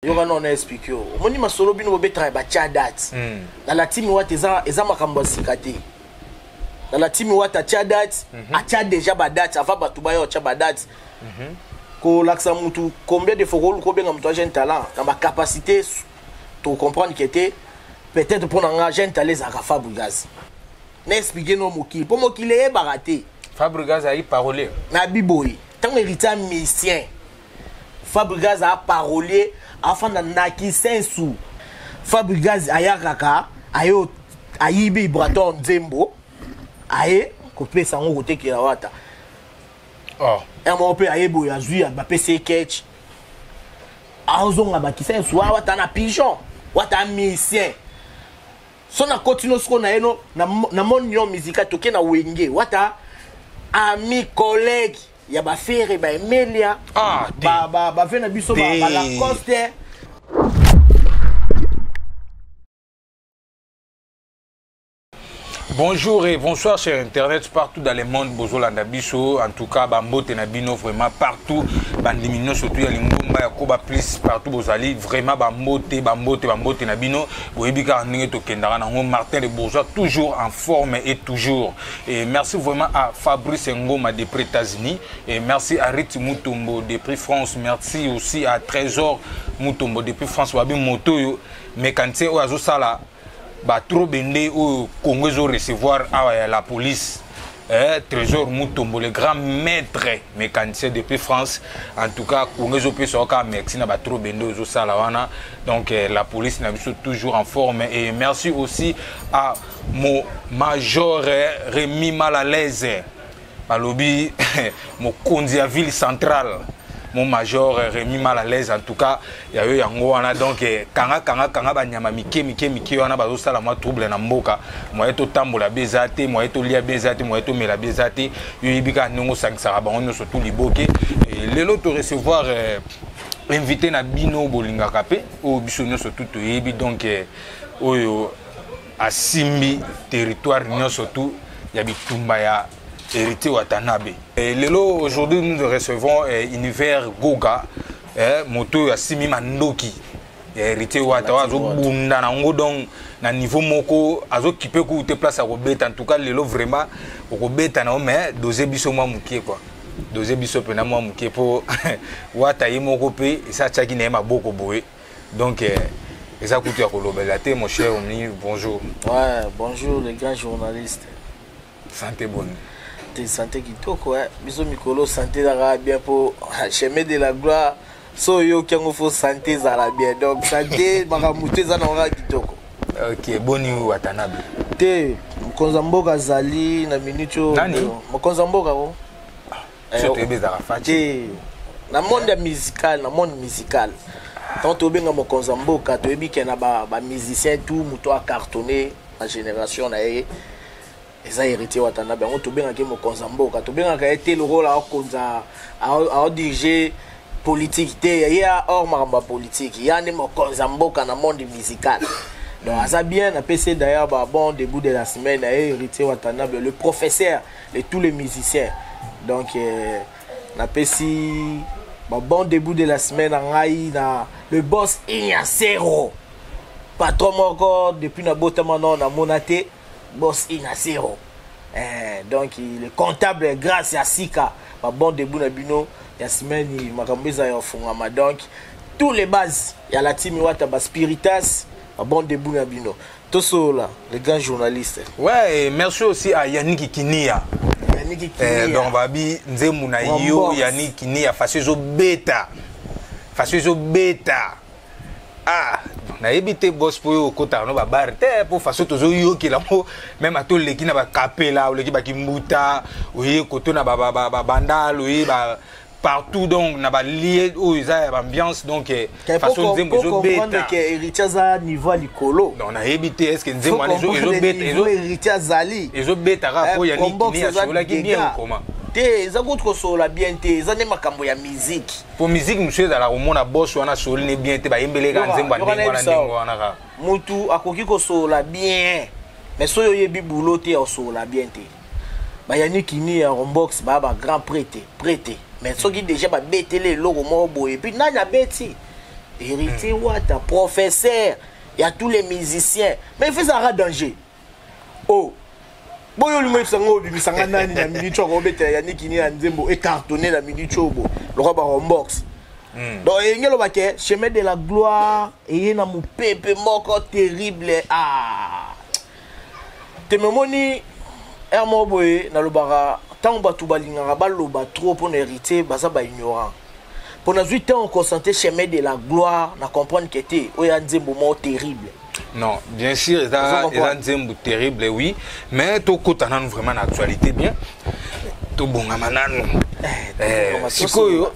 Yoka nao na explique yo. Omoni masolo bino bobetaka ya batya date. Na la team Wata eza makambo ya sika te. Na la team Wata atya date, atya déjà ba date avant bato baya otya ba date. Kolakisa mutu combien de fois koluka obenga mutu jeune talent na ba capacité to comprendre que te peut-être mpo na nga jeune talent ezalaka Fabregas. Na explique no mokili mpo mokili eyebaka te. Fabregas ayi parolier. Na biboye ntango héritier musicien Fabregas a parolier afanda na Kisensu. Fabregas ayakaka ayo ayibi Braton nzembo aye kopesa yango kotekela Wata. Oh. Un moko mpe aye boye azwi bapesi ye ketch azonga ba Kisensu wa Wata na pigeon Wata musicien so na koti no siko na ye no na monde yo musical toke na Wenge Wata ami collègue ya ba Ferre ba Emelia ah, ba ba ba ve na biso ba, ba Lacoste. Bonjour et bonsoir chers internet partout dans le monde bozolanda biso en tout cas bambote na bino vraiment partout bandimi nyonso tu ya lingomba ya koba plus partout bozali vraiment bambote bambote bambote na bino boyebi kaka ndenge tokendaka nango Martin de Bourgeois toujours en forme et toujours. Et merci vraiment à Fabrice Ngoma depuis États-Unis et merci à Rit Mutombo depuis France, merci aussi à Trésor Mutombo depuis France babi moto mécanicien oyo azosala ba trop bende oyo Congo ezo recevoir awa ya la police. Eh, Trésor Mutombo, le grand maître mécanicien depuis France. En tout cas, Congo ezopesa kaka merci na ba trop bende ozosala wana. Donc eh, la police na biso toujours en forme. Et merci aussi à mon major eh, Rémi Malalaise. Balobi mokonzi ya ville centrale. Mon major Rémi Malalaise en tout cas ya yo yango wana donc kanga kanga kanga banyama mike mike mike wana bazosala mwa trouble na mboka moye totambola be eza te moye tolia be eza te moye tomela be eza te yo yebi kaka ndenge osangisaka bango nyonso tu liboke. Lelo to recevoir invité na bino bolingaka pe oyo biso nyonso tu toyebi donc oyo asimbi territoire nyonso tu ya bitumba ya Héritier Watanabe. Et lelo aujourd'hui nous recevons Univers Goga moto ya simi mandoki ya Héritier Wata azo bunda na ngo donc na niveau moko azo kipe ku te place ya kobeta en tout cas lelo vraiment okobeta na mais doser biso mwa mukie quoi. Doser biso pena mwa mukie po Wata ye moko pe esa tiaki na ye maboko boye. Donc eza kutu ya kolobela te mon cher Omni, bonjour. Ouais, bonjour les grands journalistes. Santé bonne. Te santé kitoko hein. Biso mikolo santé ezalaka bien po chemin de la gloire so oyoki yango fo santé ezala bien donc santé makambo te eza na kaka kitoko. Ok, boni Watanabe. Te mokonzi ya mboka azali na minute oyo. Nani? Mokonzi ya mboka ko. So toyebi ezalaka Fatshi. Te na monde ya musical, na monde musical. Tant tobenga mokonzi ya mboka toyebi ke na ba musicien tout moto a cartonné na génération na ye. Eza Héritier Watanabe yango tobengaki mokonzi ya mboka tobengaka ye te lokola akonza aodirige politique te ye a hors makambo ya politique ya nde mokonzi ya mboka na monde musical donc aza bien napesi ye d'ailleurs ba bon début de la semaine na ye Héritier Watanabe le professeur de tous les musiciens donc napesi ba bon début de la semaine na ngai na le boss Ignacero patron moko depuis na botama no namona te boss Ignacero. Donc le comptable grâce à Sika ba bon début na bino ya semaine makambo eza ya fungama donc tous les bases ya la team Wata ba spiritas ba bon début na bino tosola les grands journalistes. Ouais, et merci aussi à Yannick Kinia. Yannick Kinia. Donc babi nzemu na yo Yannick Kinia façon beta. Façon beta. Ah, nayebi te boss po yo okotaka no babar te po façon tozoyokela ngo même ata oleki na bakapela oleki bakimbuta oye koto na babandal oye partout donc na balie oyo eza ya baambiance donc façon nzembo ezobeta ke Héritier aza niveau ya likolo. Non, nayebi te est-ce que nzembo wana ezobeta Héritier azali ezobeta kaka po ya nini asololaki bien okoma te eza kutu kosolola bien te eza nde makambo ya musique. Po musique mosusu ezalaka komona boss wana asoli ne bien te bayembeleka nzembo ya ndenge wana ndenge wana kaka. Mutu akoki kosolola bien mais soki oyebi boulot te osolola bien te. Bayani kini ya Rombox ba ba grand prêtre prêtre mais soki déjà babeteli eloko moko boye puis nani abeti? Héritier Wata, professeur ya tous les musiciens, mais il ezalaka danger. Oh, boyo olingo oyebisa ngo, obimisanga nani na minute oyo akobetela Yaniki nini na nzembo ecartonne na minute oyo bo lokwa barombox. Donc elingi eloba ke Chemin de la gloire eye na mopepe moko terrible. Ah te, memoni ere moko boye nalobaka, ntango bato balingaka baloba trop mpona Héritier, baza baignorant. Mpo nazwi ntango concentré Chemin de la gloire, na comprendre ke te, oyo ya nzembo moko terrible. Non, bien sûr, eza eza nzembo terrible, oui, mais tokota nanu vraiment na actualité bien, tobongama nanu. Sikoyo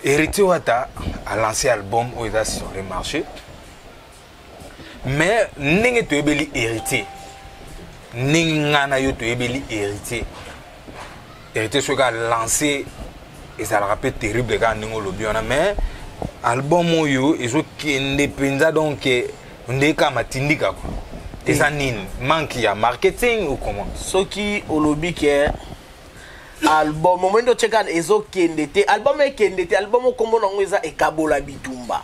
Héritier Wata a lancé album oyo eza sur le marché, mais ndenge toyebeli Héritier, ndenge ngai na yo toyebeli Héritier, Héritier soki alancé, ezalaka mpe terrible kaka ndenge olobi wana. Mais album oyo ezokende mpenza, donc ndenge kaka matindika kwa, eza nini? Manque ya marketing ou comment? Soki olobi ke album omoi nde otyeka ezokende te, album ekende te. Album okombo nango eza Ekabola Bitumba.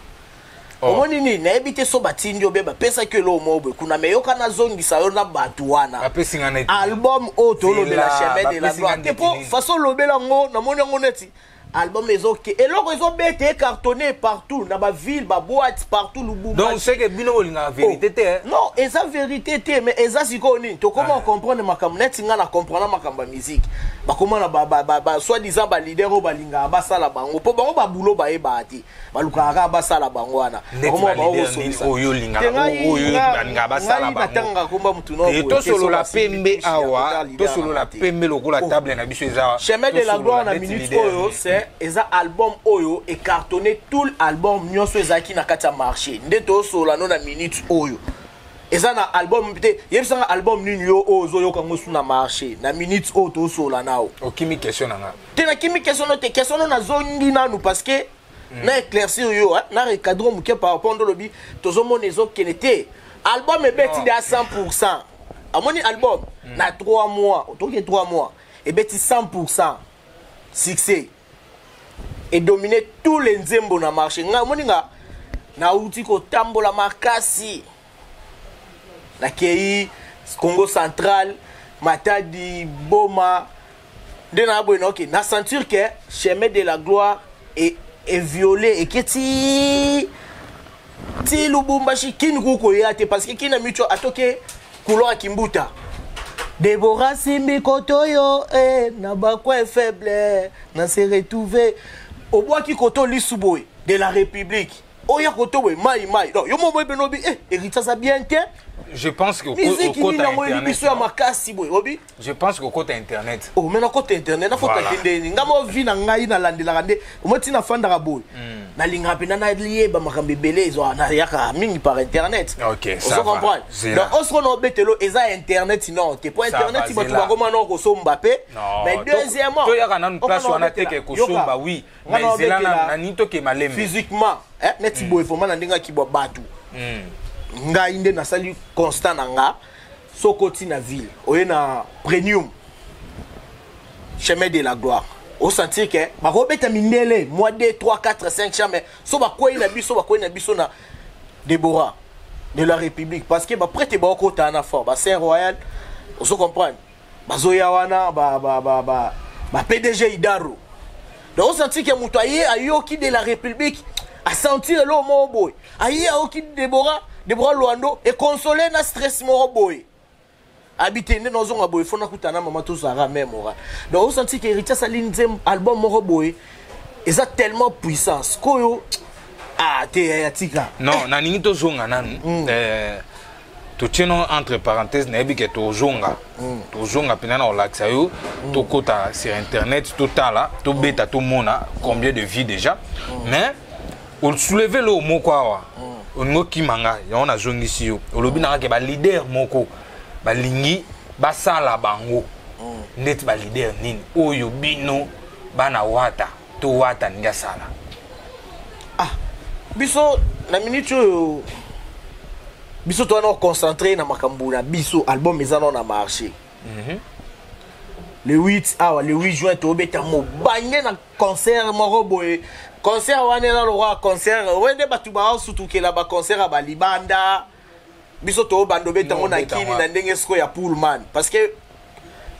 Oh. Omoni nini, nayebi te so batindi yo be bapesaki eloko moko boye kuna, me yoka, nazongisa yo na bato wana. Bapesi nga neti Album oyo tolobela, Zela, Chemin de la bapesi nga gloire te, mpo neti nini? Façon olobela yango, namoni yango neti album ezoke, eloko ezobeta, ecartonné partout na baville, baboîte partout, Lubumbashi. Donc c'est que bino bolingaka vérité te, eh? Non, eza vérité te, mais eza sikoyo nini, tokoma comprendre makambo neti nga na comprendre makambo ya musique. Bakoma na soi-disant baleader oyo balingaka basala bango, mpo bango babulo bayebaka te, balukaka kaka basala bango wana. Neti Bakoma baleader nini oyo olingaka, oyo balingaka basala bango? Natangaka komba mutu no Te, tosolola pembe awa, tosolola pembe lokola table na biso eza. Chemin de la gloire na Tosolola neti minute leader oyo nini. C'est eza album oyo ecartonné tout album nyonso ezalaki na kati ya marché. Nde tosolola no na minute oyo, eza na album te. Yebisanga album nini yo oyo ozoyoka ngo su na marché na minute oyo tosolola nao? Okimi question na nga. Te, nakimi question no te. Question no nazongi nanu parce que na éclaircir yo, hein, na recadre moke par rapport ndo olobi tozomona ezokende te. Album ebeti de à 100. Amoni album na 3 mois, toke 3 mois, ebeti 100 succès, edomine tous les nzembo na marché. Ngai omoni nga nauti kotambola makasi, nakei Congo Central, Matadi, Boma, nde na boye naoke na sentir ke Chemin de la gloire eviole, eketi ti Lubumbashi, kini kukoya te, parce que kini na micho atoke couloir ya Kimbuta. Debora simbi kotoyo eh, na bacoin faible na se retrouve, obwaki koto lisu boye de la République, oya koto boye mai mai. Donc yo mo boye beno bi eh, Héritier aza bien te. Je pense que Miziki nini okota yango oyeli internet, biso ya non? makasi boye obi? Je pense que okota internet. Oh, me nakota internet, nakota Voilà. te. Ndeni nga mo vi na ngai nalandelaka nde omo ntina afandaka boye, nalingaka mpenza nayeba makambo ebele, ezwa nayaka mingi par internet. Ok, ça Ozo va. comprendre? Zela. Donc osiko na obetelo eza internet non te, po Ça internet va, bato zela. bakoma na kosomba mpe. Non, Mais deuxièmement, toyaka nanu place okoma wana te obetela. ke kosomba, Yoka. oui, Nga mais na zela obetela nani toke malembe. Physiquement, eh, neti boye vraiment na ndenge akibwa bato, ngai nde nasali constat na nga. Soki oti na ville, oye na premium Chemin de la gloire, osentir ke bakobeta mindele moi 2 3 4 5 jamais. So bakwei na biso, bakwei na biso na Debora, de la République, parce que baprêtre baokota wana fort, basaint royal, ozo comprendre, bazoya wana ba PDG Idaro. Donc osentir ke moto aye ayoki de la République, asentir eloko moko boye, aye ayoki Debora, Debora Lwando ekonsole na stress moko boye, abi te nde nazonga boye, fo nakutana mama, tozalaka même moral. Donc osentir ke Héritier asali nzembo, album moko boye eza tellement puissance koyo. Ah te, ya tika. Non, nalingi tozonga nanu. Totie no entre parenthèse, nayebi ke tozonga, tozonga mpenza na kolakisa yo. Tokota sur internet, totala, tobeta, tomona combien de vues déjà. Mais osoulever lo moko awa, olingi okima nga yango, nazongisi yo. Olobi nanga ke baleader moko balingi basala bango. Ndeti baleader nini oyo bino bana Wata to Wata alingi asala? Ah, biso na minute oyo, biso towana concentré na makambo na biso. Album eza nano na marché. Le 8 awa, le 8 juin, tobeta mobange na concert moko boye. Concert wana eza lokwa concert oyo nde bato baosutukela baconcert ya balibanda. Biso tobanda obeta yango na Obeta kini yango. Na ndenge sikoyo ya Pullman, parce que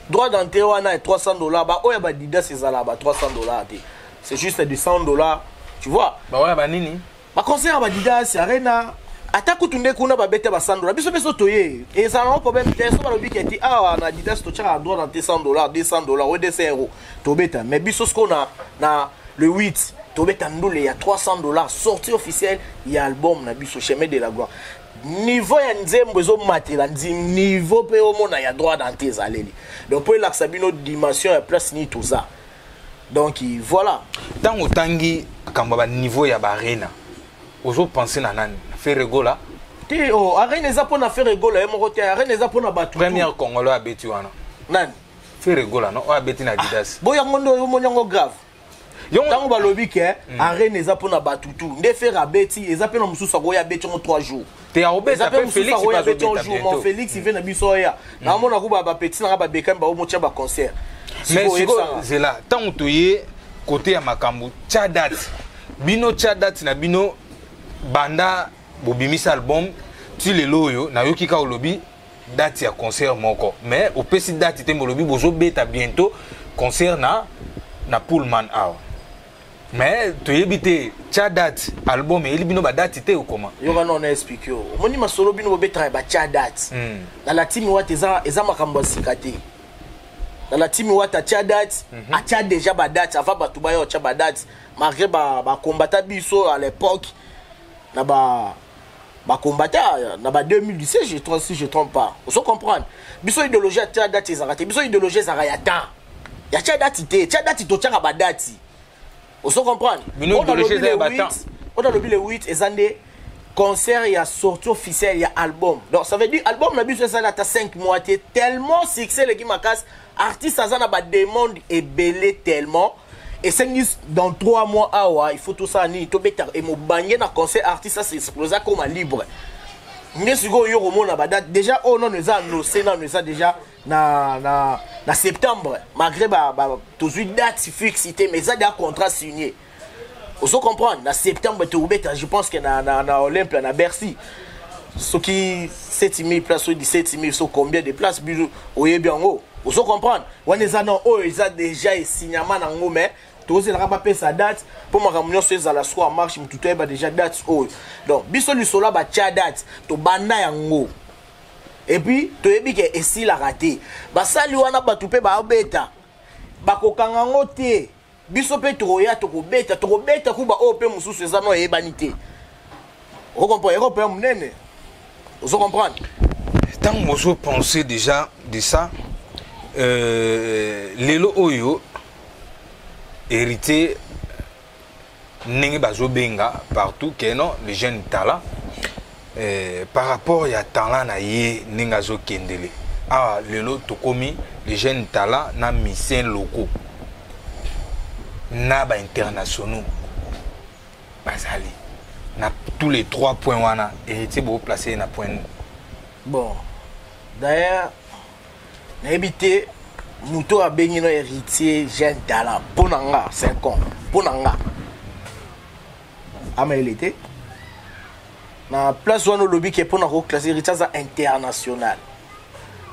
droit d'entrée wana ya 300 $. Baoyo ya baDidas ezala ba 300 $ te, c'est juste de 100 $, tu vois. Baoya banini? Baconcert ya baDidas Arena, ata kutu nde kuna babeta ba 100 $. Biso mpe so toye, ezala nango problème te. So balobi ke ti awa na Adidas totiaka droit d'entrée 100 $, 200 $ o 200 €, tobeta. Mais biso sikoyo na le 8 tobeta ndule ya 300 $, sortie officielle ya album na biso Chemin de la gloire. Niveau ya nzembo ezomatela niveau mpe omona ya droit d'entrée ezaleli. Donc mpo elakisa bino dimension ya place nini toza, donc voilà. Ntango otangi makambo ya baniveau ya baarena, ozopense na nani? Ferre Gola? Te, oh, arena eza mpona Ferre Gola ye moko te, arena eza mpona bato. Première Congolais abeti wana. Nani? Ferre Gola, no, oyo abeti na Adidas. Bo yango nde omoni yango grave. Yongo. Ntango balobi ke arena eza mpona bato tu, nde Ferre abeti, eza mpe na mosusu akoya abeti yango 3 jours. Te, akobeta. Eza mpe mpe mosusu Félix akoya abeti yango bazobeta jour mon bientôt. Félix ive na biso oya naomona ku bapeti nanga babekami baomotia baconcert. Mais sikoyo zela, ntango toye kote ya makambo tia date, bino tia date na bino banda bobimisa album ti lelo oyo, nayoki kaka olobi date ya concert moko, mais opesi date te. Bolobi bozobeta bientôt concert na Pullman awa, mais toyebi te tia date. Album eyeli bino badate te, okoma? Yoka, no, na explique yo. Omoni masolo bino bobetaka ya batia date na la team Wata, eza makambo ya sika te. Na la team Wata atia date, atia déjà badate avant bato baya otya badate, malgré bakombata biso à l'époque na ba bakombata na ba 2017, je si je trompe pas. Ozo comprendre, biso idéologie ya tia date ezalaka te. Biso idéologie ezalaka ya temps ya tia date te. Tia date, totiaka badate, ozo comprendre? Bino idéologie eza ya ba-temps. Oyo nalobi le 8 eza nde concert ya sortie officielle ya album. Donc ça veut dire album na biso ezali ata 5 mois te, tellement succès eleki makasi, artiste aza na bademande ebele, tellement esengi dans 3 mois awa il faut tosala nini, tobeta emobange na concert, artiste as'explose, akoma libre. Nde sikoyo yo komona badate déjà oyo nano eza annoncé, nano eza déjà na septembre, malgré ba tozwi date fixe te, mais eza déjà contrat signé, ozo comprendre? Na septembre tokobeta, je pense que na Olympia, na Bercy, soki 7000 places, oyo 17 000, so combien de places biso oyebi yango, ozo comprendre? Wana eza na oyo eza déjà esignama nango, mais tozelaka bapesa date mpo makambo nyonso ezala siko en marche, motu toyeba déjà date oyo. Donc biso lisolo batia date, tobanda yango, et puis toyebi ke esilaka te. Basali wana bato mpe baobeta, bakokanga yango te. Biso mpe tokoya, tokobeta, tokobeta kuba oyo mpe mosusu eza no eyebani te. Ocomprendre? Eko mpe ya monene, ozo comprendre? Ntango bozopense déjà de ça, lelo oyo Héritier, ndenge bazobenga partout ke non, le jeune talent, par rapport ya talent na ye ndenge azokendele awa lelo, tokomi le jeune talent na musiciens locaux na bainternationaux bazali na tous les trois points wana. Héritier, boplace ye na point? Bon, d'ailleurs nayebi te moto abengi no Héritier jeune talent. Mpo na nga 5 ans, mpo na nga amayele te na place wana. Olobi ke mpo na koclasse Héritier aza international,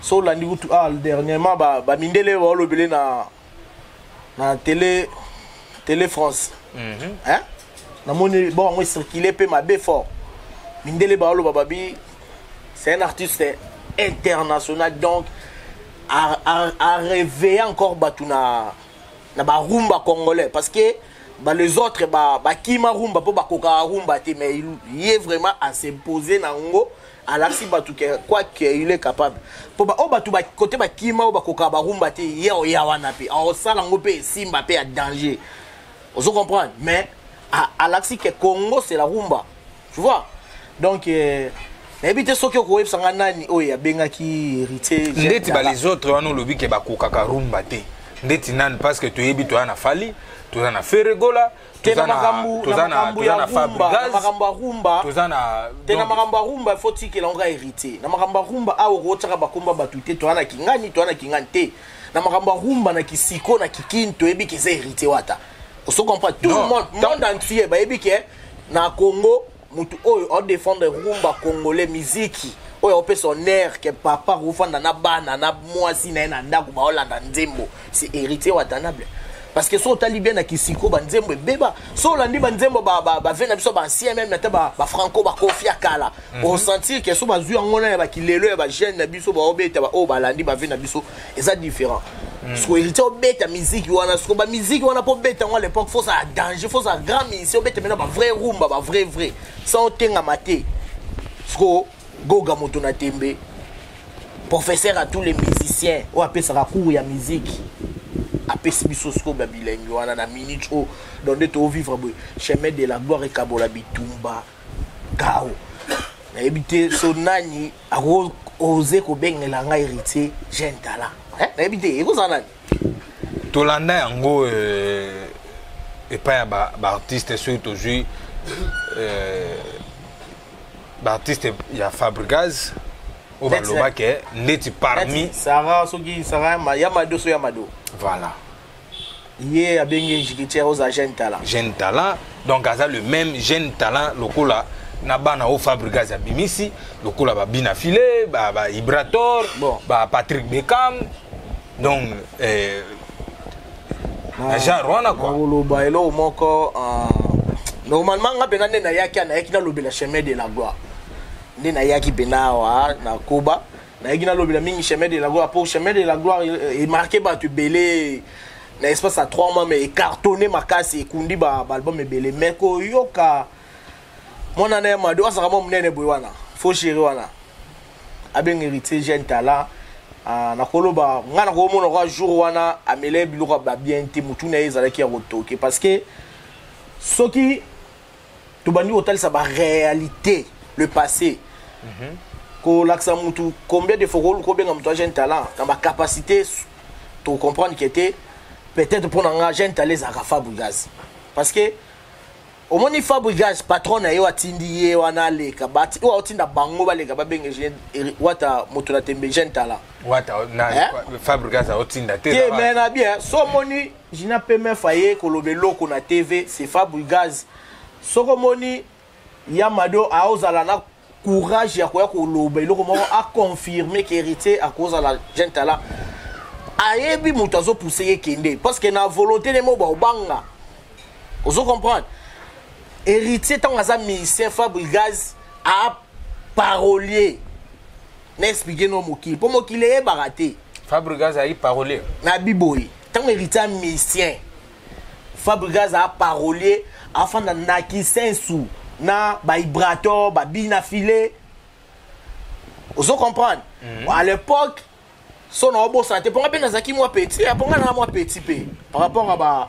so olandi kutu, ah, dernièrement bamindele baolobele na télé France. Hein? Namoni bon yango ecircule mpe mabe fort. Mindele baoloba babi c'est un artiste international, donc a réveillé encore bato na barumba congolais, parce que ba les autres bakima rumba mpo bakokaka rumba te, mais ye vraiment as'impose nango, alakisi bato ke quoi que il est capable. Mpo oyo bato kote bakima oyo bakokaka barumba te, ye oya wana mpe aosala yango mpe esimba mpe ya danger, ozo comprendre? Mais alakisi ke Congo c'est la rumba, tu vois? Donc nayebi te soki okoyebisanga nani oyo abengaki Héritier. Ndeti ba les autres wana olobi ke bakokaka rumba te, ndeti nani? Parce que toyebi toya na Fally, toza na Ferre Gola, te, na makambo ya rumba, na makambo ya rumba toza na te, na makambo ya rumba faut tikela ngo Héritier. Na makambo ya rumba awa okotiaka bakomba bato te. Toya na kingani, toya na kingani te. Na makambo ya rumba na kisiko na kikini, toyebi ke eza Héritier Wata. Ozo comprendre? Tout le monde, monde entier bayebi ke na Congo, mutu oyo aodéfendre rumba congolais, miziki oyo aopesa honneur ke papa kofanda na bana na mwasi na ye na ndako, baolanda nzembo, c'est Héritier Watanabe. Parce que so otali bien na kisiko, banzembo ebeba. So olandi banzembo bave na biso, baancien, même ata bafranco, bakofi ya kala, osentir ke so bazwi yango na ya bakilelo ya bajeune na biso baobeta, oyo balandi bave na biso, eza différent. Siko Héritier obeta miziki wana, siko bamiziki wana, mpo obeta yango à l'époque, faut ozala danger, faut ozala grand musicien, obeta mena bavrai rumba, bavrai vrai, sans otengama te. Siko Goga, moto na tembe, professeur à tous les musiciens, oyo apesaka cours ya musique, apesi biso sikoyo babilengi wana na minute oyo. Donc nde toovivre boye, chemin de la gloire ekabola bitumba kao. Nayebi te so nani akoose kobengela ngai Héritier jeune talent. Nayebi te ekozala nani. Tolanda yango epai ya baartiste. Soki tozwi baartiste ya Fabrigaz oyo balobaki ndeti parmi Sara, soki Sara ya Mado, so ya Mado. Voilà. Ye abengi Héritier oza jeune talent. Jeune talent, donc aza le même jeune talent lokola na bana oyo Fabrigaz abimisi, lokola babina file, baibrator, Bon. bapatrick Beckham, donc na genre wana quoi. Nakoloba eloko moko, normalement nga mpena nde nayaki, nayaki nalobela chemin de la gloire. Nde nayaki mpena awa na Koba, nayaki nalobela mingi chemin de la gloire, po chemin de la gloire emarqué bato ebele na espace ya 3 mois, mais ecartonné makasi, ekundi baalbum ebele. Mais koyoka mwana na ye Mado, azalaka mwa monene boye wana, faux chéri wana, abenga Héritier jeune talent, nakoloba ngai nakomona kwa jour wana amele biloko ya babien te, motu na ye ezalaki ya kotoke. Parce que soki tobandi kotalisa baréalité, le passé, kolakisa mutu combien de fois koluka obenga moto ya jeune talent na bacapacité, tocomprendre ke te. Peut-être mpo na nga, jeune talent ezalaka Fabrigaz, parce que omoni Fabrigaz, patron na ye oyo atindi ye wana aleka, oyo aotinda bango baleka babenge Wata, moto na tembe, jeune talent. Wata na Eh? Fabrigaz aotinda te. Te, mais na bien, so omoni Gina PMF aye koloba eloko na TV, c'est Fabrigaz. Soki omoni ya Mado aozala na courage ya koya koloba eloko moko, aconfirme ke Héritier akozala jeune talent, ayebi moto azopousse ye kende, parce que na volonté nde mo baobanga. Ozo comprendre? Héritier, ntango aza musicien, Fabrigaz a parolier na expliquer no mokili, mpo mokili eyebaka te. Fabrigaz ayi parolier? Na biboye, ntango Héritier a musicien, Fabrigaz a parolier, afanda na kisensu na baibrator, babina file. Ozo comprendre? À l'époque, so na obosana te, mponga mpe nazalaki mwa petit, mponga na mwa petit mpe par rapport à ba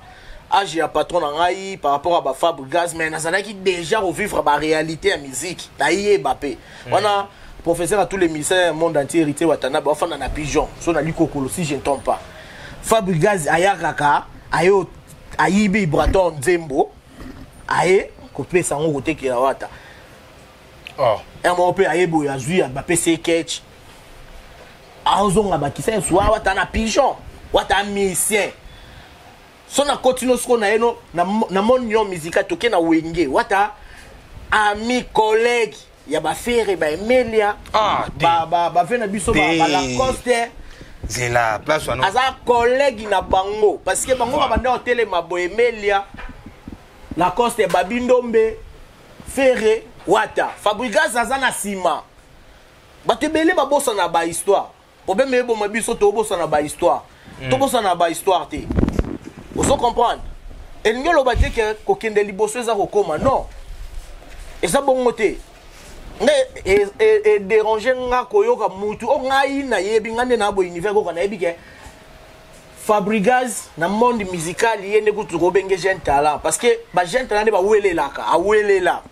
âge ya patron na ngai, par rapport à bafabrigaz, mais nazalaki déjà kovivre baréalité ya musique, nayeba mpe wana. Professeur à tous les musiciens monde entier, Héritier Watanabe, bafanda na pigeon so na likokolo, si je ne tombe pas. Fabrigaz aya kaka, aye ayibi Ibrator nzembo, aye kopesa yango, kotekela Wata. Oh. Moko mpe aye boye, azwi, bapesi ye ketch, azonga bakisa ye suwa. Wata na pigeon, Wata musicien. So na kotino siko na ye no na monde yo musical, toke na Wenge, Wata ami, collègue ya bafere, baemelia. Ah, te. Bave na biso Te. balacoste. Zela place wana. Aza collègue na bango, parce que bango babanda kotelema boye: Emelia, Lacoste, Babi Ndombe, Fere, Wata. Fabrigaz aza na nsima. Bato ebele babosana bahistoire. Problème eboma biso, tobosana bahistoire. Tobosana bahistoire te. Ozo comprendre? Elingi oloba te ke kokende liboso eza kokóma. Non, eza bongo te. Nde edérange nga koyoka mutu o ngai nayebi, nga nde na boye univers koka, nayebi ke Fabrigaz na monde musical, ye nde kutu kobenge jeune talent, parce que bajeune talent nde bawelelaka, awelela.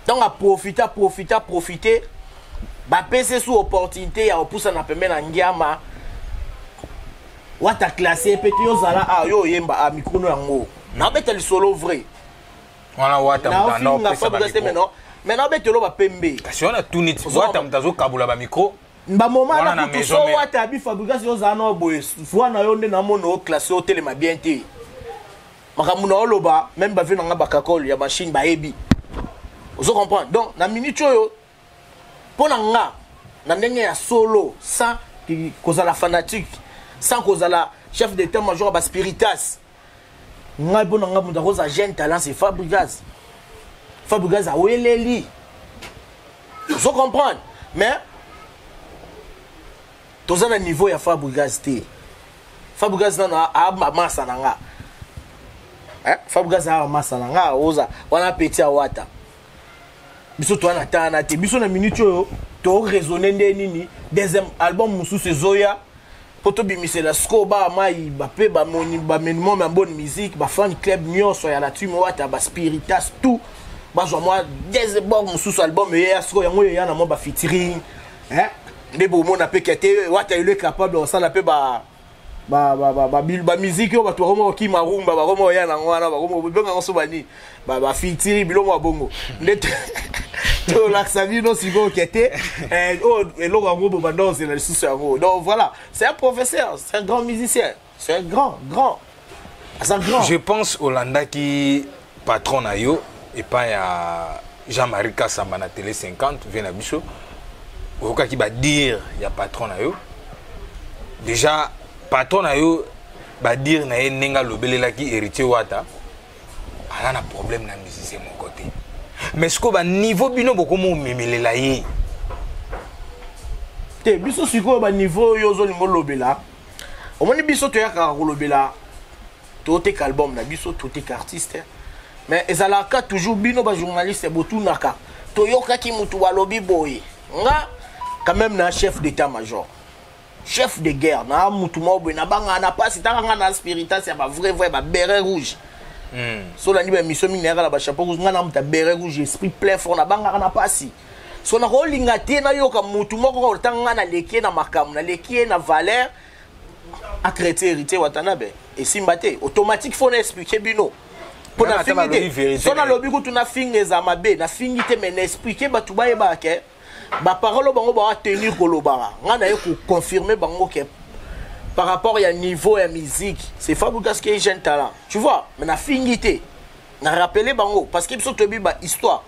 Donc aprofite, aprofite, aprofite, bapesi su opportunité ya kopusana pembe na ngiama. Wata classe mpe te, yozala a yo oyemba a micro no yango, naobeta lisolo vrai. Wana Wata moto anda Naofinga opesa Fabrigaz te. bamicro. Mais naobetelo bapembe. Kasi wana tuni ti Ozo Wata moto azokabola bamicro. Bamoma na kutu so wata abi Fabrigas, yo ozala na boye, voi na yo nde namona oclasse, otelema bien te. Makambo na oloba, même bavie na nga bakakole ya machine bayebi, ozo comprendre. Donc na minute oyo, mpo na nga, na ndenge ya solo, sans kozala fanatique, sans kozala chef d'état major ya baspiritas, ngai mpo na nga, moto akozala jeune talent, c'est Fabrigas. Fabrigas aweleli, ozo comprendre. Mais toza na niveau ya Fabrigas te. Fabrigas nano amasa na nga. Fabrigas amasa na nga, oza wana petit awata biso toza na tana te. Biso na minute oyo toraisonne nde nini? Deuxième album mosusu ezoya mpo tobimisela sikoyo baa mai bape baminimum ya bonne musique, bafan club nyonso ya la team wata, baspiritas, tout bazwa mwa deuxième bord mosusu. Album eyeya sikoyo, yango eya na mwa bafeaturing nde bomona mpe ke te wata elo capable kosala mpe ba bamusique oyo bato bakoma kokima rumba, bakoma koya nango wana, bakoma bengango so banini, bafeaturing, biloko ya bongo nde tolakisa bino sikoyo ke te oyo eloko yango bobanda kozela lisusu yango. Donc voilà, c'est un professeur, c'est un grand musicien, c'est un grand grand, aza grand. Je pense olandaki patron na yo epai ya Jean-Marie Kasamba na Télé 50 vie na biso, oyokaki badire ya patron na yo. Déjà patron na yo, badire na ye ndenge alobelelaki Héritier Wata, aza na problème na musicien moko te, mais sikoyo baniveau bino bokoma omemelela ye. Te, biso sikoyo baniveau oyo ozolinga olobela, omoni, biso toyakaka kolobela, toteka album na biso, toteka artiste, mais ezalaka toujours bino bajournaliste botunaka, toyokaki mutu balobi boye. Nga quand même na chef d'état major, chef de guerre na mutu moko boye, nabangaka na pasi taka nga na spiritas ya bavrai vrai, baberet rouge. So olandi baémission mingi, nayaka na bachapeau rouge. Nga na mutu ya béret rouge, esprit plein fort, nabangaka na pasi. So nakolinga te nayoka mutu moko otanga nga naleki ye na makambo, naleki ye na valeur, atraité Héritier Watanabe, esimba te. Automatique faut na expliquer bino mpo nafingi te. So nalobi kutu nafinga, eza mabe. Nafingi te, mais na expliquer bato bayebaka ke baparole bango bawa tenir kolobaka, ngai naye koconfirme bango ke par rapport ya niveau ya musique, c'est Fabregas qui est jeune talent, tu vois. Mais nafingi te, na rappeler bango parce que biso toyebi ba histoire,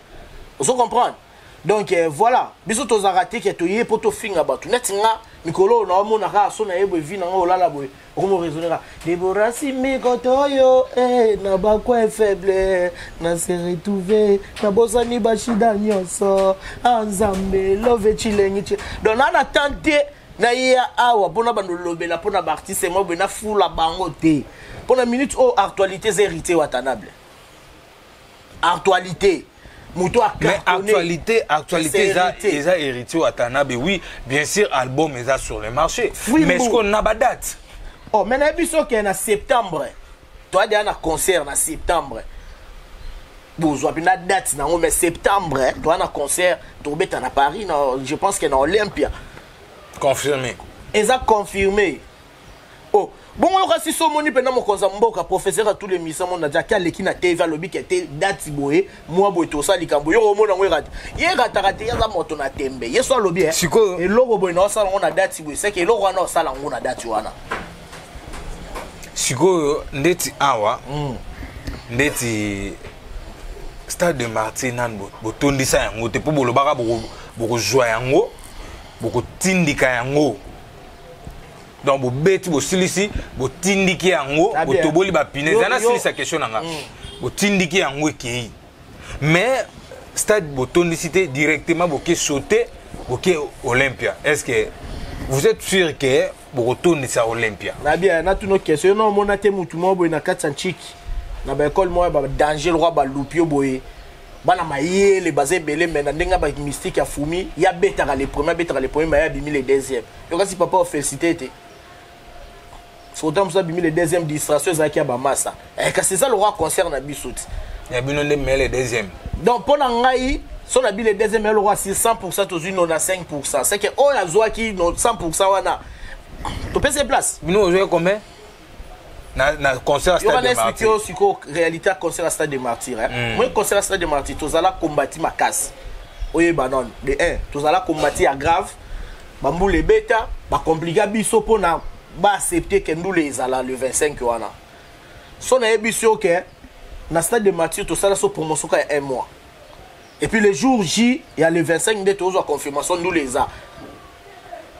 ozo comprendre. Donc voilà, biso tozalaka te ke toye mpo tofinga bato. Neti nga mikolo oyo naomona kaka so naye boye, vi nanga olala boye, okomo raisonner kaka Debora Simikoto oyo na bacoin faible na se retrouve, nabosani bashida nyonso. A Nzambe, love chilengi chi. Donc naa na temps te naya awa mpona bando lobela mpona baartiste mo boye, nafula bango te. Mpona minute oyo, actualité eza Héritier Watanabe. Actualité moto. Mais actualité, actualité eza, eza Héritier Watanabe, oui, bien sûr, album eza sur le marché. Mais est-ce qu'on a ba date? Oh, mais nayebi soki na septembre toya deya na concert. Na septembre bozwa mpe na date nango, mais septembre toya na concert, tobeta na Paris, na, je pense que na Olympia. Confirmé? Eza confirmé. Oh, bongo yoka, si so omoni mpena mokonzi ya mboka, professeur ya tous les missions monde atiaki, aleki na TV, alobi ke te date boye, mwa boye, tosala likambo. Yo omona yango erate, ye erataka te. Ye aza moto na tembe. Ye so alobi sikoyo eloko boye na osala yango na date boye, seke eloko wana osala yango na date wana. Sikoyo ndeti awa, ndeti Stade de Martyr, nani botondisa yango te mpo bolobaka bokozwa yango, bokotindika yango. Donc bobeti, bosilisi, botindiki yango, botoboli bapine. Eza nasilisa question na nga. Botindiki yango, ekei, mais stade botondisi te. Directement boke sauter, boke Olympia. Est ce que vous êtes sûr que bokotondisa Olympia? Na bien, natuna question. Yo na omona te mutu moko boye na kati ya ntiki na baekole moko ya badanger lokwa balupi yo boye, bana mayele baza ebele, mais na ndenge ya bamystique ya fumi, ye abetaka le premier, abetaka le premier, mais ye abimi le deuxième. Yo kasi papa ofélicité te. Sota mosusu abimi le deuxième, distraction ezalaki ya bamasa. Kasi eza lokwa concert na biso ti. Ya bino nde mais le deuxième. Donc mpo na ngai, so na bi le deuxième, ya lokwa sur 100, tozwi 95. C'est que oyo azwaki 100 wana, topesi place. Bino ozwaki combien na concert? Stade de Martyr oyo sikoyo, réalité ya concert ya Stade de Martyr. Moi, concert ya Stade de Martyr, tozala kombati makasi. Oyeba nano de 1, tozala kombati ya grave. Bambula ebeta, bacomplika biso mpona baaccepte ke ndule ezala le 25 wana. So nayebi biso ke na stade de Martyr tosala so promotion ka ya un mois, et puis le jour J ya le 25 nde tozwa confirmation ndule eza.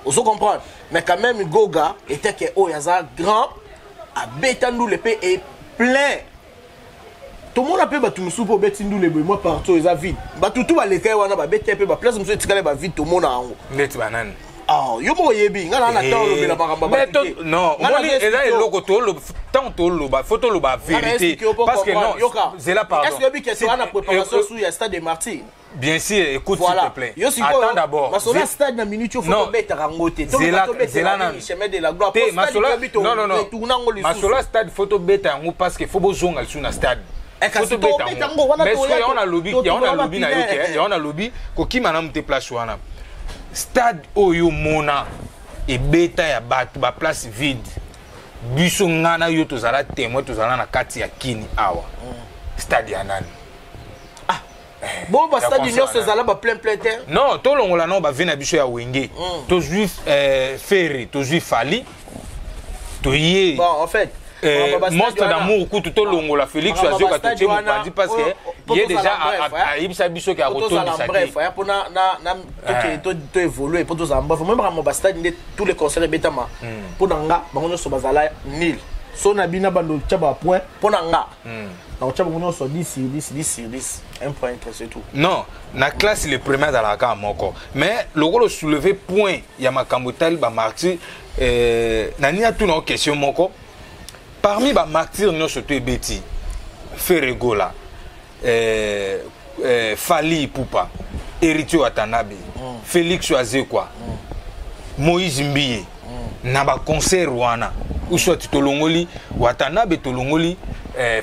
Ozo comprendre? Mais quand même, Goga était ke oyo aza grand, abeta ndule mpe e plein. Tomona mpe bato mosusu mpe obeti ndule boye mwa partout eza vide, bato tu baleka ye wana, babeta ye mpe baplace mosusu etikali bavide, tomona yango. Ndeti banani? Ah, yo moko oyebi, nga na ntango olobela makambo ya Mais bato te. Non, Nga na omoni, eza expliquer yo. eloko toloba, ntango toloba, faut toloba Nga na vérité, expliquer yo mpo parce que non, comprendre. Yoka. Zela, pardon. Est-ce que oyebi ke toza na préparation su ya stade de Martyr? Bien sûr, écoute, s'il Voilà. te plaît. Yo sikoyo, Attends d'abord. masolo ya stade, na minute oyo, faut Non. tobetaka yango te. Zela nanu. Chemin de la gloire Te, masolo, non, non, non, retourne yango lisusu. Masolo ya stade, faut tobeta yango parce que faut bozonga lisusu na stade. Eh, Faut kasi tobeta tobeta yango wana, Mais soki toya yango nalobi, yango nalobi na yo bapine. ke yango nalobi kokima nanu te. Place wana, stade oyo mona ebeta ya bato, baplace vide, biso, nga na yo tozala témoin, tozala na kati ya kini awa. Stade ya nani? Bo bastade concert nyonso wana. ezala baplein plein te. Non, tolongola nao bave na biso ya Wenge. Tozwi Ferre, tozwi Fally, toye Bon, en fait, Monstre d'amour kutu, tolongola Félix makambo Azoka, bastade totie wana, mopanzi parce oyo- que ye po déjà tozala bref, hein. ayebisa biso ke Po tozala akotondisa bref te. aya mpo na to évolue, mpo tozala bref, même makambo bastade nde, tous les concerts ebetama, mpo na nga bango nyonso bazala nil. So na bino bando tia bapoint, mpo na nga nakotya bango nyonso 10 sur 10, 10 sur 10, 1 point, c'est tout. Non, na classe le premier azalaka kaka moko, mais lokola soulever point ya makambo etali bamartyr, nani atuna o question moko: parmi bamartyr nyonso to ebeti, Ferre Gola, Fally Ipupa, Héritier Watanabe, Félix Wazekwa, Moïse Mbiye, na baconcert wana, ou soit tolongoli Watanabe, tolongoli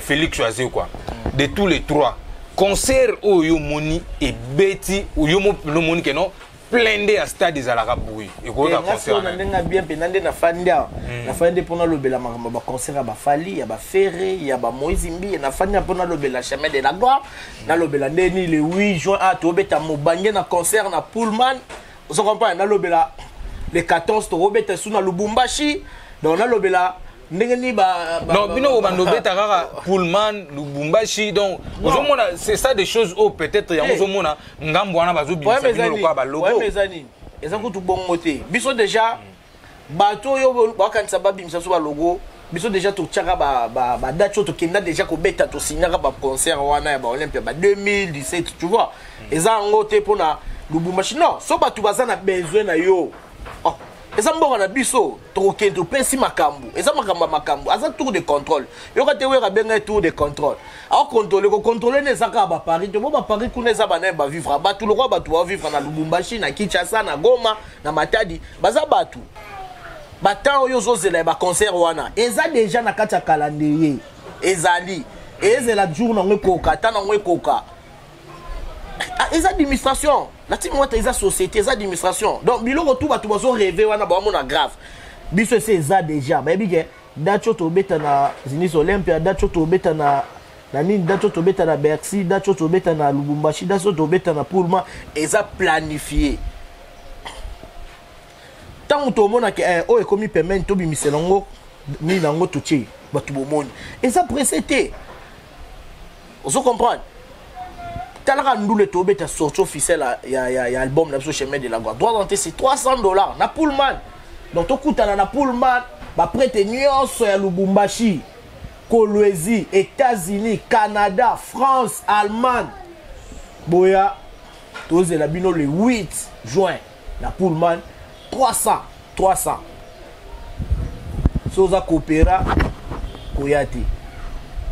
Félix Wazekwa, de tous les trois concert oyo omoni ebeti, oyo omoni ke non, plein nde ya stade ezalaka boye, ekoyoka Nga concert sikoyo na wana. Ndenge ya bien mpenza nde nafandi awa, nafandi nde mpona lobela makambo ya baconcert ya baFally, ya baFerre, ya baMoïse Mbiye. Nafandi awa mpona lobela Chemin de la gloire, nalobela ndeni le 8 juin a tobeta mobange na concert na Pullman, ozo comprendre? Nalobela le 14 tokobeta su na Lubumbashi. Donc nalobela ndenge nini Non, bino bobanda obeta kaka Pullman, Lubumbashi, donc ozomona, c'est ça des choses oyo peut-être yango Eh. ozomona ngambo wana bazobimisa Problème bino eza nini? lokola balogo. Problème eza nini? Eza kutu bongo te. Biso déjà, bato oyo bakanisa babimisa so balogo, biso déjà totiaka badate oyo tokenda déjà kobeta, tosignaka baconcert wana ya baOlympia ba 2017, tu vois? Eza yango te mpona Lubumbashi, non. So bato baza na besoin na yo, oh, eza mboka na biso, tokokende, topesi makambo, eza makambo ya makambo, aza tour de contrôle. Yoka te, wera abenga ye tour de contrôle, akocontrôle, kocontrôle ne eza kaka baparis te. Bo baparis kuna eza banaye bavivre, bato lokwa bato bavivre na Lubumbashi, na Kinshasa, na Goma, na Matadi, baza bato. Batemps oyo ozozela ya baconcert wana eza déjà na kati ya calendrier, ezali ezela jour nango ekoka, ata nango ekoka. Ah, eza administration, la team Wata eza société, eza administration. Donc biloko tu bato bazorêver wana, bawamona grave, biso ese eza déjà, bayebi ke date oyo tobeta na Zénith Olympia, date oyo tobeta na nini, date oyo tobeta na Bercy, date oyo tobeta na Lubumbashi, date oyo tobeta na Pullman, eza planifié. Ntango tomonaka oyo ekomi pembeni, tobimisela yango nini yango, totie bato bomoni, eza pressé te, ozo comprendre? Talaka ndule tobeta sortie officielle ya album na biso Chemin de la gloire, droit d'entrée c'est 300 $ na Pullman. Donc tokutana na Pullman, baprêtre nyonso ya Lubumbashi, Kolwezi, États-Unis, Canada, France, Allemagne, boya, tozela bino le 8 juin na Pullman, 300, 300. So oza kopera, koya te.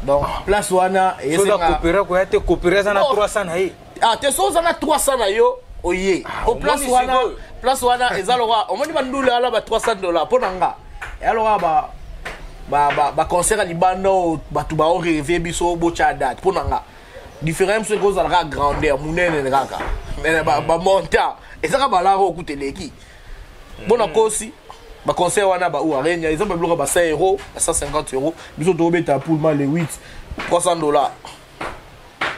Donc place wana soza kopera, koya te, kopera eza na Non. 300 na ye. Ah te, so oza na 300 na yo, oye o place Omoni wana. sikoyo. Place wana eza lokwa omoni bandule wana ba 300 $ mpo na nga eya lokwa baconcert ya libanda oyo bato baorêver. Biso botya date, mpo na nga différence mosusu ekozala kaka grandeur monene kaka, mais bamontant eza kaka balaka okuta eleki mpona kosi baconcert wana ba U Arena, eza babiloko ba 100 euro, ba 150 euro. Biso tobeta Pullman le 8, 300 $,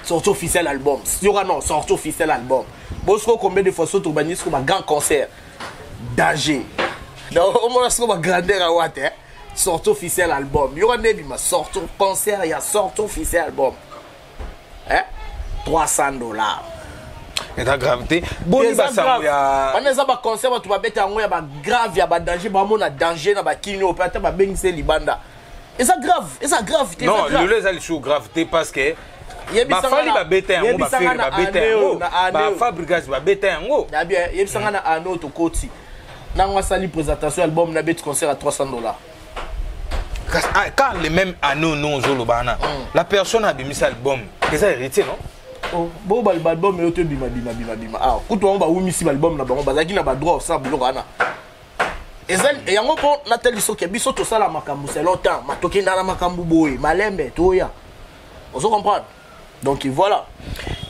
sortie officielle album. Yoka, non, sortie officielle album bosiko combien de fois so tobandi siko bagrand concert. Danger. Donc omona siko ba grandeur ya Wata, hein? Sortie officielle album. Yoka nde ebima sortie concert ya sortie officielle album. Hein? $300. Eza grave te. Boni basango ya wana eza baconcert bato babeta yango ya bagrave ya badanger, bamona danger na bakini oyo mpe ata babengisi libanda. Eza grave, eza grave te. Non, lelo eza lisusu grave te parce que bafali babeta yango, baFerre babeta yango, baFabregas babeta yango. Na bien, yebisanga na ano tokoti nango asali présentation album na beti concert à $300. Ah, quand le même anneau non ozoloba wana, la personne abimisa album eza Héritier, non? Oh, bo baalbum oyo to ebima bima bima bima awa kutu bango bawumisi baalbum na bango, bazalaki na badroit osala biloko wana. Eza yango mpo natali soki biso tosala makambo selon temps, ma tokenda na makambo boye malembe toya, ozo comprendre? Donc voilà.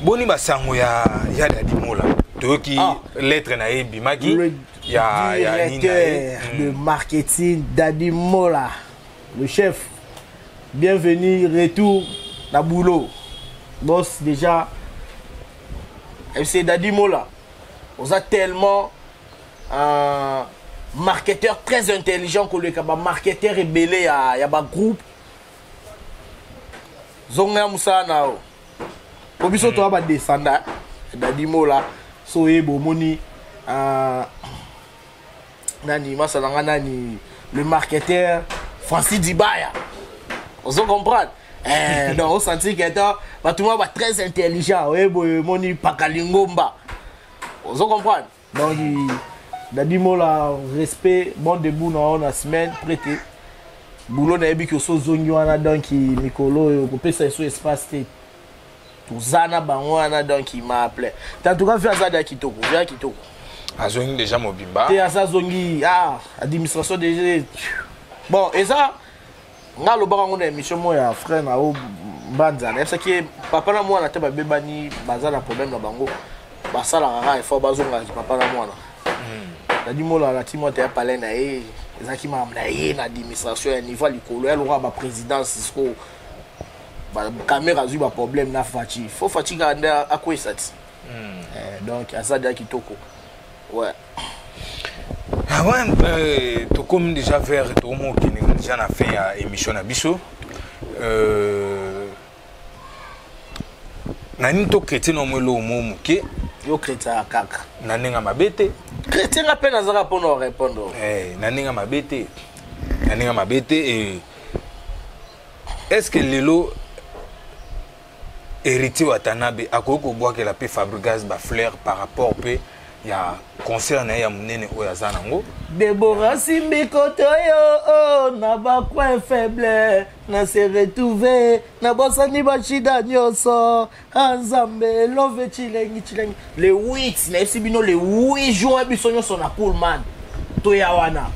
Boni basango ya Dadi Mola? Toyoki ah, lettre na ye ebimaki. Le ya directeur de marketing Dadi Mola, le chef, bienvenue, retour na boulot, boss. Déjà MC Dadi Mola oza tellement un marketeur très intelligent koleka bamarketeur ebele ya bagroupe. Zonga ya mosala na yo po biso toya badescenda. Dadi Mola, so oyeba omoni nani masala nga nani, le marketeur Francis Dibaya, ozo comprendre? Donc osentir ke to bato moko ba très intelligent, oyeba omoni Pakalingomba, ozo comprendre? Donc Dadi Mola, respect, bon debout na yo na semaine prête boulot. Nayebi ke oso ozongi wana, donc mikolo oyo kopesa eso espace te, toza na bango wana. Donc ma appelé, en tout cas vi aza da kitoko, via kitoko. Azongi déjà mobimba. Te, aza azongi, ah, administration déjà. Bon, eza nga alobaka yango na émission moko ya frère na o Mbanza, nayebisaki papa na mwana te babebani, baza na problème na bango, basalaka kaka effort bazongaki papa na mwana. Dadi Mola na ti mwa te ya palais na ye ezalaki makambo na ye na administration ya niveau ya likolo ya lokola baprésidence. Siko caméra azwi baproblème na Faci, fo Faci kaka nde akwesa ti. Donc aza deya kitoko, ouais. Ah ouais, tokomi déjà vers, tokomi okende déjà na fin ya émission na biso. Na nini to chrétien na mo eloko mo moke. Yo chrétien kaka. Na ndenge mabe te. Chrétien nga mpe nazaka mpona orépondre. Na ndenge mabe te, na ndenge mabe te. Est ce que lelo Héritier Watanabe akoki kobwakela mpe Fabregas bafleur par rapport mpe ya concert na ye ya monene oyo aza nango? Debora simbi koto yo, oh, na bacoin faible na se retrouve, nabosani bashida nyonso. Ah, Nzambe, love chilengi chilengi. Le 8, nayebisi bino, le 8 juin, biso nyonso na Pullman, toya wana,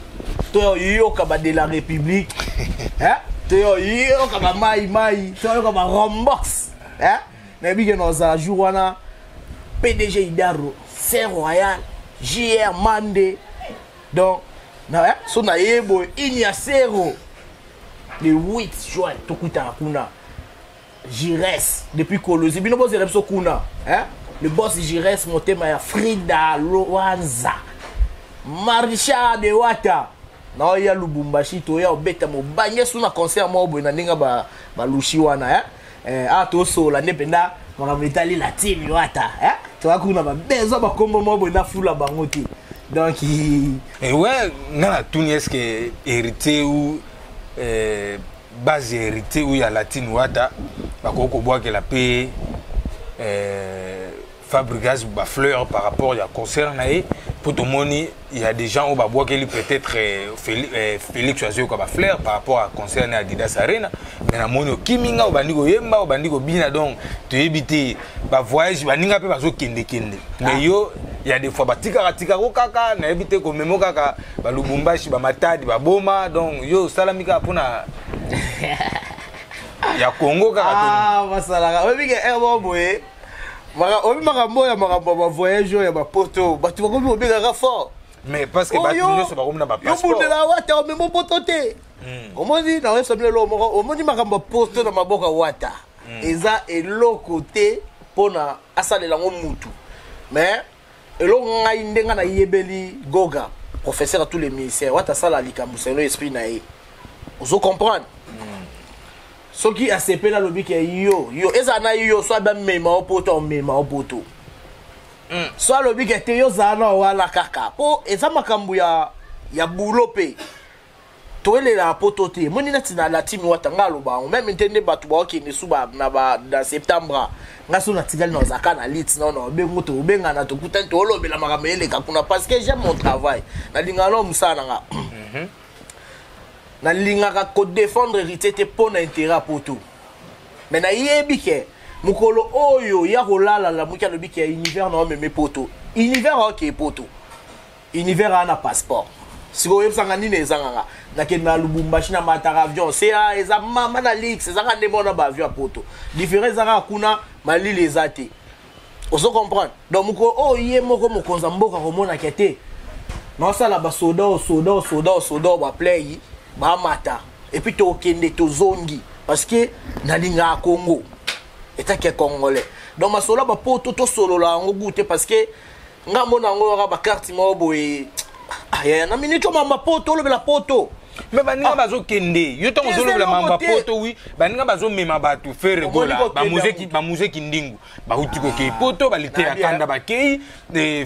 toyoka ba de la République, hein? Toyoka ba mai mai, toyoka ba Rombox, hein? Nayebi ke nazala jour wana PDG Idaro, Saint Royal, JR Mande. Donc na so naye boye Inyasero, le 8 juin tokutaka kuna. Gires depuis Kolosi, bino bozela biso kuna, hein? Le boss Gires, motema ya Frida Loanza, Marisha de Wata naoya Lubumbashi, toya obeta mobange su na concert moko boye na ndenge balushi wana, hein? Awa tosola nde mpenza makambo etali la team Wata, eh? Toya kuna babezwa bakombo moko boye nafula bango te, donc. Et ouais, nga natuni, est ce que Héritier ou base ya Héritier ou ya Latine Wata bakoki kobwakela mpe Fabregas bafleur par rapport ya concert na ye? Mpo tomoni il y a des gens oyo babwakeli peut-être Félix azoyoka bafleur par rapport à concert na Adidas Arena, mais namoni okimi nga, obandi koyemba, obandi kobina, donc toyebi te. Bavoyage baninga mpe bazokendekende, mais yo ya des fois batikaka tikako kaka, nayebi te, komemo kaka baLubumbashi, baMatadi, baboma. Donc yo osalami kaka mpona ya Congo kaka? Ah, basalaka, oyebi ke aire moko boye, oyebi makambo oyo ya makambo ya bavoyage oyo ya bapoto, bato bakomi kobengaka fort. Mais parce que bato nyonso bakomi na bapasseport. Yobundela Wata, omema poto te. Omoni, naoyebisa bino eloko moko, omoni makambo ya poto na maboko ya Wata eza eloko te mpona asalela yango mutu. Mais eloko ngai ndenge nayebeli Goga Professeur à tous les ministères, wata sala likambo selon esprit na ye. Ozo comprendre? Soki asepeli, alobi ke yo yo ezala na yo, so abamema o poto, omema o poto. So alobi ke te, yo ozala na wana kaka, mpo eza makambo ya boulot mpe toyelelaka poto te. Emoni neti na latimi wata, nga aloba yango meme te, nde bato baokende su na septembre. Nga so natikali na ozalaka na lit nao na obengo, tobengana, tokutani, toolobela makambo eleka kuna, parce que j'aime mon travail, nalingaka nao mosala na nga. Nalingaka kodéfendre Héritier te mpo na intérêt ya poto, mais nayebi ke mokolo oyo ya kolala, lamuki, alobi ke univers na omeme poto, univers aokee poto, univers aa na passeport. Sikoyo oyebisanga nini ezanganga? Nakende na Lubumbashi, na mataka avion ca, eza mama na lix, ezaka nde mona baavion ya poto. Différence eza kaka kuna malili eza te, ozo comprendre? Donc mokolo oyo ye moko mokonzi ya mboka komonaka te, naosala basoda oyo, soda oyo, soda oyo, soda oyo, baplay bamata, et puis tokende, tozongi, parce que nalingaka Congo etaki congolais. Donc masolo ya bapoto, tosolola yango gu te, parce que nga mona yango kaka bacarte moko boye. Ah, yaya, na minute oyo mamba poto, olobela poto. Mais baninga bazokende, yo ntango Eza ozolobela eloko mambo ya te. poto, wi, baninga bazomema bato Ferre Omoni Gola, kokende bamuzeki ya motu. Bamuzeki ndingu bauti kokei poto, balite ya Nabi, kanda bakei,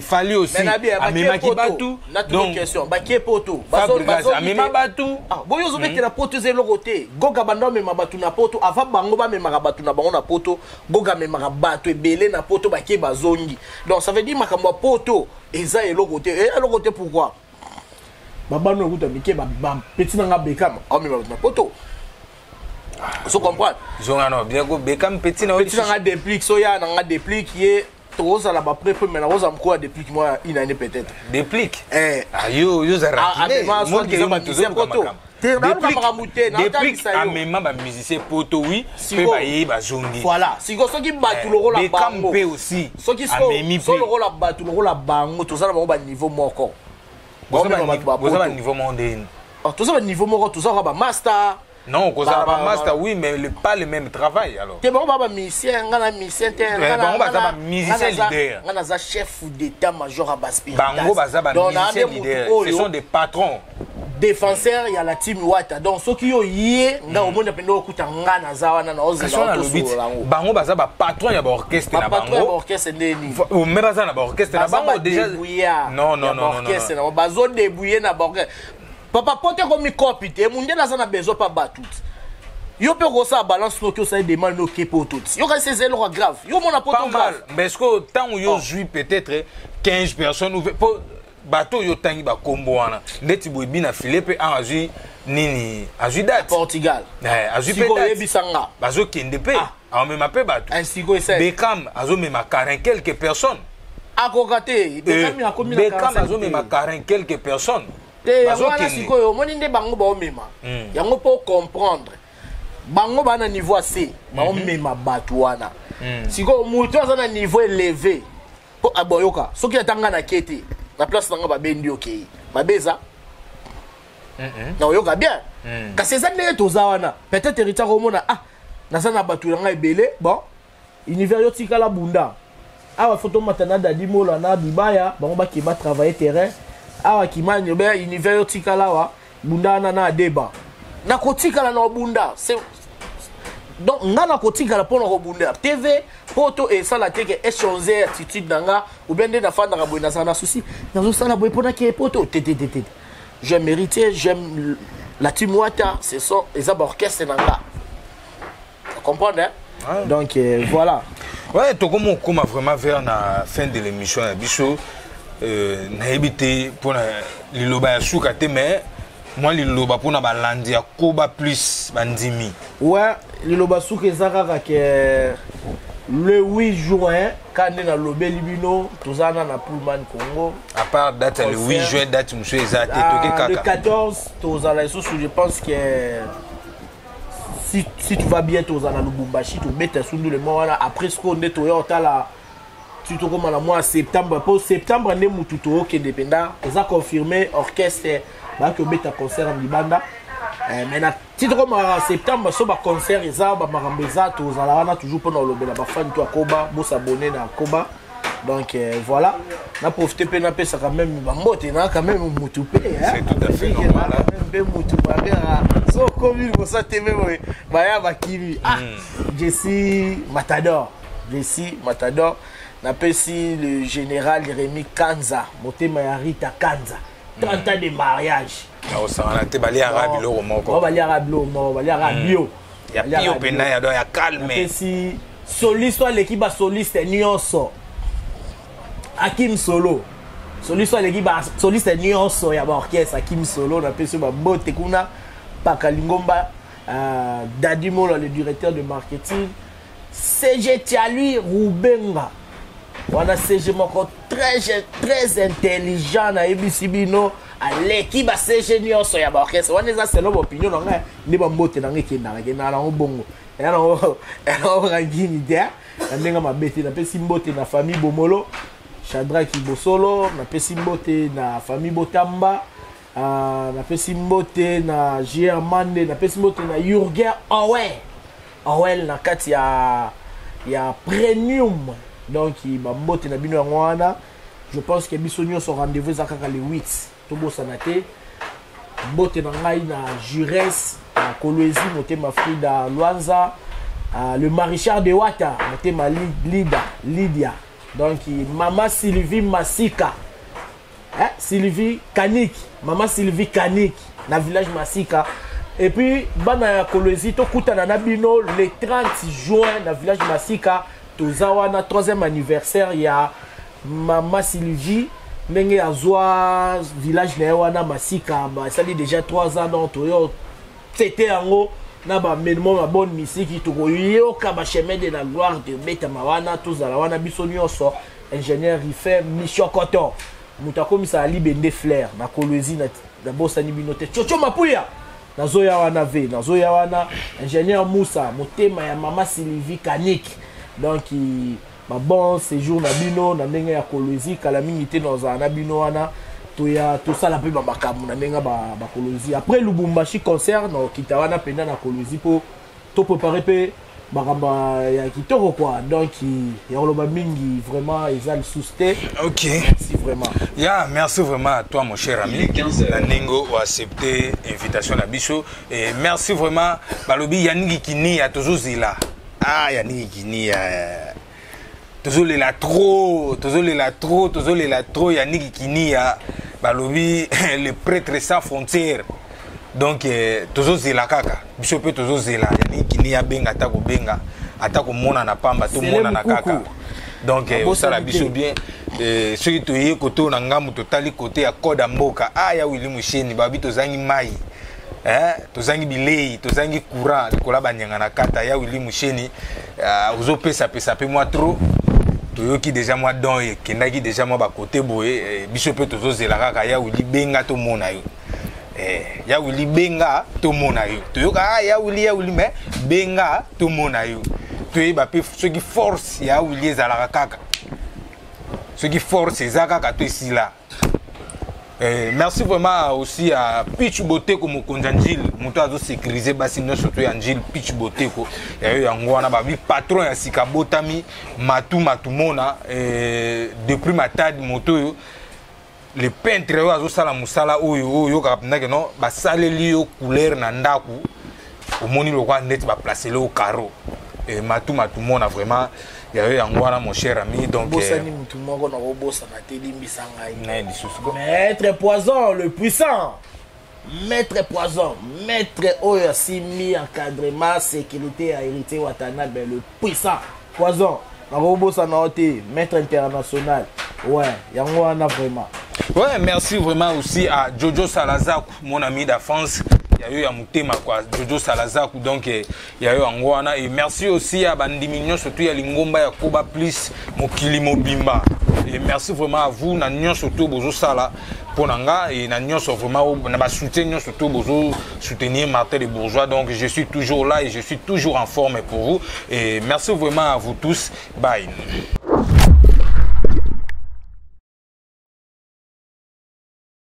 Fally aussi Mais nabi, bakie amemaki poto. bato. Natuna Donc question, bakie poto. Fabregas Bazongi amema te. bato. Ah, boyo ozobetela poto eza eloko te. Goga banda omema bato na poto avant bango bamemaka bato na bango na poto. Goga amemaka bato ebele na poto, bakie, bazongi. Donc ça veut dire makambo ya poto eza eloko te, eza eloko te. Pourquoi babano ekuta mike, bapeti nanga Bekam aomema bato na poto, ozo comprendre? Zonga no bien ko Bekam petit na. Petit nanga Déplique, so ya nanga Déplique, ye tokozala baprès, mais nakozala mokolo ya Déplique mwa une année peut-être. Déplique. Eh. Ah, yo yo za Ah, amema soi-disant bamusicien poto. Te, naluka makambo te, Déplique naotalisa yo. amema bamusicien poto, oui, mpe Sikoyo. baye, bazongi. Voilà, sikoyo soki bato lokola Bekam bango mpe aussi soki amemi so mpe. Lokola bato lokola bango, toza na bango baniveau moko. Baomema bato Boza bapoto. baniveau moko ndeni? Ah, toza baniveau moko, toza kaka bamaster. Non, kozala bamaster, ba- oui, mais pas le même travail alors. Te, bango baa bamusicien, nga na musicien te. Nga Bango baza nga ba-musicien leader. Nga naza chef d'état major ya baspiritas. Bango baza bamusicien leader, ce sont des patrons. Défenseur ya la team Wata. Donc soki yo ye nga omoni mpenza, okuta nga naza wana, Kasi wana naozela alobi ti, tosolola yango. Bango baza bapatron ya baorchestre na Bapatron ya bango. baorchestre ndeni? Mais baza na baorchestre na Baza bango déjà. badébrouillard Non, non, ya non, non, non, baorchestre non. na bango, bazodébrouille na baorchestre. Papa, po te komi kopi te, mundele aza na besoin mpa bato ti. Yo mpe okosala balance noki, osali demande noki mpo toti. Yo kasi eza eloko ya grave, yo mona poto Pas mal grave. Mais est-ce que ntango yo Oh. zwi peut-être 15 personnes ou po bato oyo otangi bakombo wana, ndeti boye bina file mpe awa azwi nini, azwi date. Portugal. Eh, azwi mpe Sikoyo date. oyebisa nga. Bazokende mpe. Ah. Aomema mpe bato. Sikoyo esa Bekam azomema 40 quelques personnes. Akoka te, Bekami akomi na Bekam 45 azomema te. 40 quelques personnes. Te, yango wana. Bazokende. Sikoyo omoni nde bango baomema yango mpo comprendre bango baa na niveau ase, baomema bato wana. Sikoyo moto aza na niveau élevé mpo aboyoka, soki ata nga nake te na place na nga, babendi, okei, mabe eza na oyoka bien. Kasi eza ndenge toza wana, peut-être Héritier akomona: ah, naza na bato na ngai ebele. Bon, univers, yo tikala bunda awa, fo tomata na Dadi Mola na Bibaya, bango bakee batravaille terrain awa. Kimani obe univers, yo tikala awa, bunda wana na Adeba. Nakotikala na obunda. Donc nga nakotikala mpona kobunda tv mpo to esala te ke échange attitude na nga ou bien nde nafandaka boye, nazala na souci, nazosala boye mpona ke poto te te te te. J'aime Héritier, j'aime la team Wata, ce sont eza baorchestre na nga, comprendre, hein? Ouais. Donc voilà. Ouais, tokomi okóma vraiment vers na fin de l'émission na biso. Nayebi te mpona liloba ya suka te, mais mwa liloba mpona balandi ya Koba Plus, bandimi. Ouais, liloba suka eza kaka ke le 8 juin, ka nde nalobeli bino, toza na Pullman Congo. À part date ya le 8 Concert. juin, date mosusu eza te? Ah, Toke le kaka. 14 tozala lisusu, je pense que si tout va bien, tozala na Lubumbashi, tobeta sundu le mois wana. Après sikoyo nde toya otala ti tokóma na mois ya septembre, mpo septembre nde mutu tookende mpenza, eza confirmé, orchestre bayaki obeta concert ya libanda. Mais na ti tokóma septembre, so baconcert eza, bamakambo eza, tozala wana toujours mpona kolobela bafani to akoba bosabone na Koba. Donc voilà, na profite mpe napesa quand même bambote na quand même mutu mpe. C'est tout à fait normal. Mpe mutu babengaka so okomi liboso tv boye, baya bakimi. Ah, Jesse Matador, Jesse Matador. Napesi le général Rémi Kanza, motema ya Rita Kanza, 30 ans de mariage. Nakosangana te, baliaka biloko moko. Baliaka biloko moko, baliaka bio. Ya pio mpenza, ya do ya calme. Napesi soliste aleki basoliste nyonso, Akim Solo, soliste aleki basoliste nyonso ya baorchestre, Akim Solo. Napesi yo babote kuna Paka Lingomba, Dadi Mola, le directeur de marketing, CG Tialui Rubenga wana, CG moko très, très intelligent. Nayebisi bino, aleki ba CG nyonso ya baorchestre wana. Eza selon baopinion na ngai nde bambote na ngai ekendaka, ekendaka nango bongo, eya nango rangini te, na ndenge mabe te. Napesi mbote na famille Bomolo, Shadraki Bosolo. Napesi mbote na famille Botamba. Napesi mbote na JR Mande. Napesi mbote na Jurgen Owel, Owel na kati ya Premium. Donc bambote na bino yango wana. Je pense que biso nyonso, rendez-vous eza kaka le 8, tobosana te. Mbote na ngai na Jures na Kolwezi, motema Frida Lwanza, le maréchal de Wata, motema Lida Lydia. Donc mama Sylvie Masika, eh, Sylvie Kanik, mama Sylvie Kanik na village Masika. Et puis bana ya Kolwezi, tokutana na bino le 30 juin na village Masika. Toza wana, troisième anniversaire ya mama Sylvie, ndenge azwa village na ye wana Masika, basali déjà 3 ans. Donc toyo fete yango na bamenement ba bonne misiki, tokoyoka bachemin de la gloire tobetama wana. Tozala wana biso nyonso. Ingénieur Rife Mishokoto, moto akomisaka libende flair na Kolwezi, nabosani bino te. Chocho Mapuya, nazoya wana ve, nazoya wana. Ingénieur Musa, motema ya mama Sylvie Kanik. Donc babon séjour na bino na ndenge ya Kolwezi. Kala mingi te nazala na bino wana, toya tosala mpe bamakambo na ndenge bakolwezi. Après Lubumbashi concert, na okita wana mpenza na Kolwezi mpo toprépare mpe makambo ya kitoko quoi. Donc ya koloba mingi vraiment eza lisusu te. Merci vraiment. Ya, merci vraiment à toi, mon cher ami, na ndenge oaccepte invitation na biso. Et merci vraiment. Balobi Yaniki Kinia, tozozela. Ah, Yaniki Kinia, tozolela trop, tozolela trop, tozolela trop. Yaniki Kinia, balobi le prêtre sans frontière. Donc tozozela kaka, biso mpe tozozela Yaniki Kinia abenga, ata kobenga, ata komonana pamba, tomonana kaka. Donc osala biso bien. Soki toye kote oyo na ngambu, totali kote ya code ya mboka, ah, ya Wili Musheni, babi tozangi mai, tozangi bilei, tozangi courant likolo ya banyanga na kata. Ya Wili Musheni, ozopesapesa mpe mwa trop. Toyoki déjà mwa don ekendaki déjà mwa bakote boye. Biso mpe tozozela kaka ya Wili, benga tomona yo. Ya Wili, benga tomona yo. Toyoka, ah, ya Wili, ya Wili, mais benga tomona yo, toyeba mpe soki force ya Wili ezalaka kaka, soki force eza kaka to esila. Merci vraiment aussi à Pitch Boteko, mokonzi ya Njili, moto azosécuriser basi nyonso to ya Njili. Pitch Boteko ya yo yango wana. Babi patron ya sika botami matu matumona, depuis Matadi, moto oyo le peintre oyo azosala mosala oyo oyo oyokaka mpenza ke non, basaleli yo couleur na ndako, omoni lokwa neti baplacele yo caro. Matu matumona, vraiment ya yo yango wana, mon cher ami. Donc bosani mutu moko na kobosana te, limbisa ngai. Naye lisusu. Maître Poison, le puissant maître Poison, maître oyo asimbi encadrement sécurité ya Héritier Watanabe, le puissant Poison, nakobosana yo te, maître international. Ouais, yango wana vraiment. Ouais, merci vraiment aussi à Jojo Salazaku, mon ami d'enfance, ya yo ya motema quoi, Jojo Salazaku. Donc ya yo yango wana. Et merci aussi à bandimi nyonso surtout ya lingomba ya Koba Plus mokili mobimba. Et merci vraiment à vous na nyonso to bozosala mpo na nga et na nyonso vraiment na basoutien nyonso to bozo soutenir Martin le Bourgeois. Donc je suis toujours là et je suis toujours en forme pour vous. Et merci vraiment à vous tous. Bye.